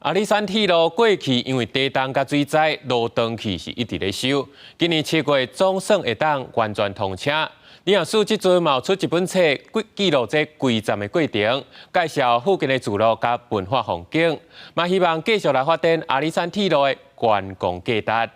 阿里山鐵路過去因為地動佮水災，路斷去是一直咧修。今年7月總算會當完全通車。林業署這陣嘛出一本冊，記錄這規站的過程，介紹附近的聚落佮文化風景，嘛希望繼續來發展阿里山鐵路的觀光價值。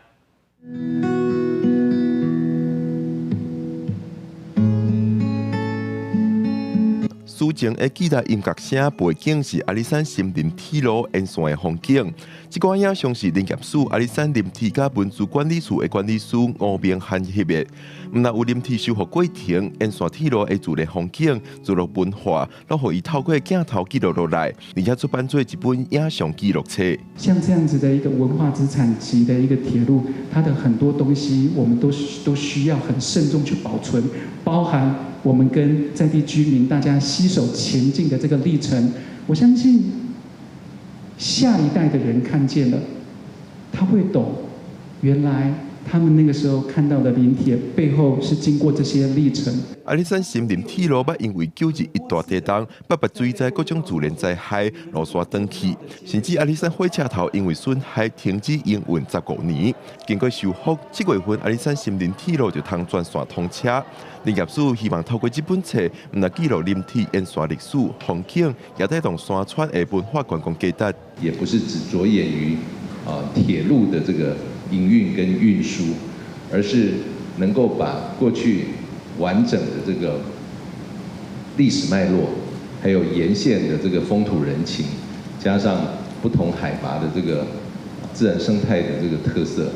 抒情的吉他音樂聲背景是阿里山森林鐵路沿線的風景。這寡影像是林業署阿里山林鐵佮文資管理處的管理師吳明涵翕的。毋但有林鐵修復過程，沿線鐵路的自然風景、聚落文化，攏予伊透過鏡頭記錄落來，而且出版做一本影像記錄冊。像這樣子的一個文化資產級的一個鐵路，它的很多東西，我們都需要很慎重去保存，包含我們跟在地居民大家攜手前進的這個歷程。我相信下一代的人看見了，他會懂，原來他們那個時候看到的林鐵背後是經過這些歷程。阿里山森林鐵路捌因為9·21大地動、八八水災各種自然災害，路線斷去，甚至阿里山火車頭因為損害停止營運15年。經過修復，7月份阿里山森林鐵路就通全線通車。林業署希望透過這本冊，毋但記錄林鐵沿線歷史風景，也帶動山川的文化觀光價值。也不是只著眼於鐵路的這個營運跟運輸，而是能夠把過去完整的這個歷史脈絡，還有沿線的這個風土人情，加上不同海拔的這個自然生態的這個特色，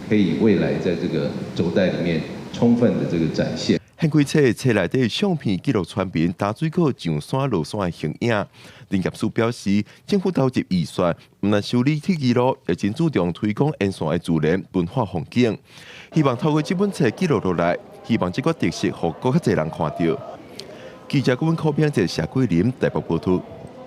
可以未來在這個軸帶裡面充分的這個展現。掀開冊，冊內底相片記錄村民擔水果上山落山的形影。林業署表示，政府投入預算，毋但修理鐵路，也真注重推廣沿線的自然文化風景。希望透過這本冊記錄落來，希望這個特色予閣較濟人看著。記者顧問柯編者謝桂林台北報道。